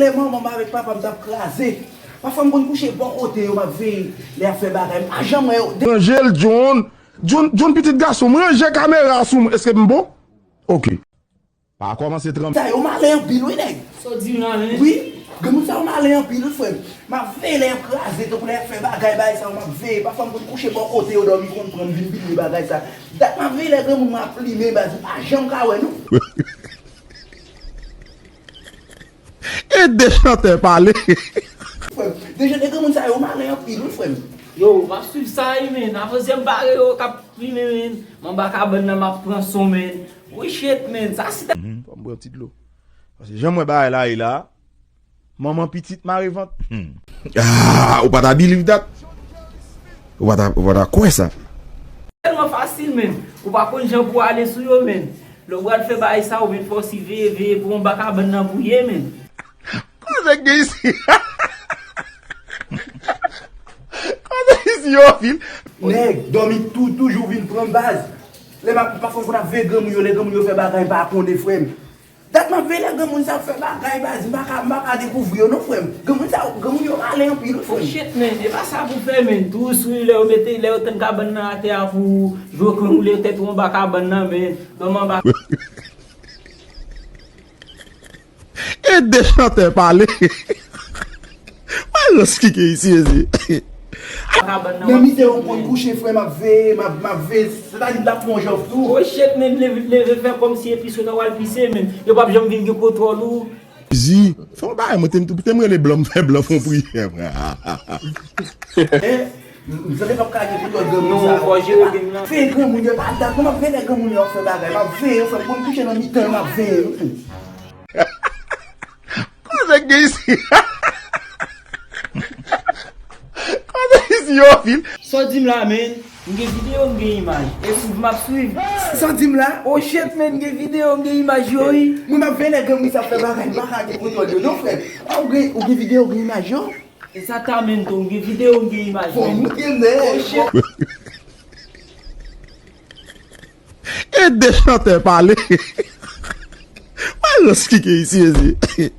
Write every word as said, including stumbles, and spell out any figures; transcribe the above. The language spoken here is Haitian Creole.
Lè manman m avèk papa m t ap kraze. Pafwa m konn kouche bò kote yo, m ap veye lè y ap fè bagay. M pa janm wè yo. Ranje l, John. John, John, pitit gason m, ranje kamera sou mwen. Èske m bon? Ok. Pa kòmanse tranble. Sa yo malen anpil, wi, nèg. Sa w di m la, men? Wi, granmoun sa yo malen anpil, wi, frè m. M ap veye lè y ap kraze, tankou lè y ap fè bagay, bagay sa yo, m ap veye. Pafwa m konn kouche bò kote yo, dòmi konn pran m, vin bliye bagay sa. Dat m ap veye lè granmoun mwen ap plimen, baz, m pa janm ka wè, non. E de chantè pale. Frè m, de chantè granmoun sa yo malen anpil, wi, frè m. Yo, m ap swiv sa, wi, men. Avanse m bare yo k ap plimen, men. M anba kabann nan, m ap pran son, men. Wi, shit, men. Sa si ta Mhm. Fò m pran ti dlo. Paske jan m wè bagay la ye la, manman pitit mare vant. Hmm. Ah, ou pa ta believe that? Ou pa ta, ou pa ta kwè sa? Tèlman fasil, men. Ou pa konn jan pou ale sou yo, men. Lè w pral fè bagay sa, ou vin fè w si veye, veye pou anba kabann nan pou ye, men. Koze k gen isi? Koze isi yo anpil. Nèg, dòmi tou, toujou vin pran baz. Lè m ap, pafwa m konn ap veye granmoun yo, lè granmoun yo fè bagay, m pa konnen, frè m. Dat m ap veye lè granmoun sa ap fè bagay, baz, m pa ka, m pa ka dekouvri yo, non, frè m. Granmoun sa, granmoun yo malen anpil, wi, frè m. Oh, shit, men, e pa sa pou fè, men. Tou sou lè yo mete, lè yo tann kabann nan atè a pou jwe kran, ou lè tèt ou anba kabann nan, men. Dòmi anba. E de chantè pale. Wè rans ki gen isi, mezye. Nan miten yo konn kouche, frè, m ap veye, m ap, m ap veye. Sètadi m t ap pran yon jòf tou. Oh, shit, men, leve, leve fè kòmsi epi sou ta w al pise, men. Yo p ap janm vin gen kontwòl ou. Zi, fè yon bagay, mwen te, te m rele blan, m fè blan fè yon priyè, frè. Eh, m santi m ap ka gen kontwòl granmoun sa. Non, fò jere game nan. Veye granmoun yo, pa dat, m ap veye lè granmoun yo ap fè bagay, m ap veye yo, frè, m konn kouche nan mitan yo, m ap veye yo. Koze k gen isi? Koze isi yo anpil. Sa w di m la, men? M gen videyo, m gen imaj. E swiv m ap swiv. Sa w di m la? Oh, shit, men, m gen videyo, m gen imaj yo, wi. Mwen m ap veye lè granmoun sa ap fè bagay, m pa ka gen kontwòl yo, non, frè. Ah, ou gen, ou gen videyo, ou gen imaj yo? E sa ta, men, tou, m gen videyo, m gen imaj, men. Fò m montre, men. Oh, shit. E de chantè pale. Wè rans ki gen isi, mezye.